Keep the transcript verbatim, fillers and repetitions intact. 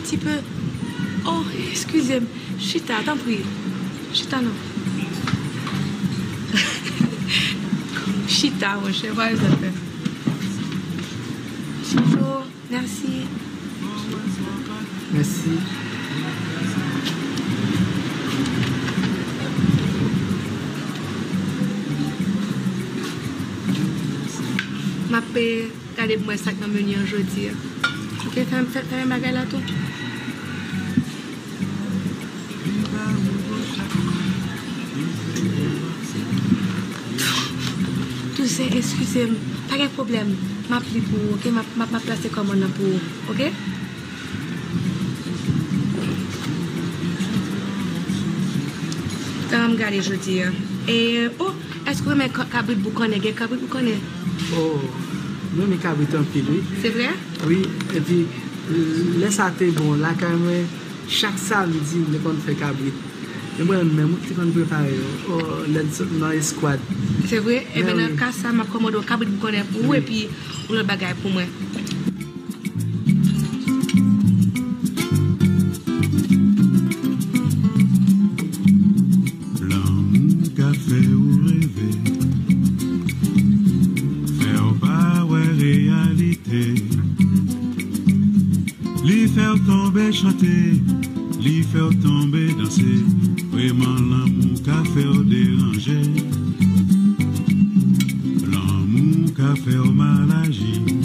Ti pe. Oh, eskize m. Chita, tanpri. Chita non. Chita, monchè, pa bezwen fè. Chita, mèsi. Mèsi. M ap peye. Gade pou mwen sa k nan meni an jodi a. Ok, fèmen, fè, fèmen bagay la tou. Tousè, eskize m. Pa gen pwoblèm. M ap li pou ou, ok? M ap, m ap, m ap plase kòmann nan pou ou, ok? Tan m gade jodi a. E, oh, èske w renmen ka-, kabrit boukannen? Gen kabrit boukannen? Oh, mwen renmen kabrit anpil, wi. Se vre? Wi, epi, lè sa te bon, lakay mwen, chak samdi, m te konn fè kabrit. E mwen menm, mwen ki te konn prepare yo. Oh, lè n sot nan eskwad. Se vre? Ebyen, nan ka sa, m ap kòmande yon kabrit boukannen pou ou, epi yon lòt bagay pou mwen. Lanmou ka fè ou reve, fè w pa wè reyalite. Li fè w tonbe chante, li fè w tonbe danse. Vrèman, lanmou ka fè w deranje. Lanmou ka fè w mal aji.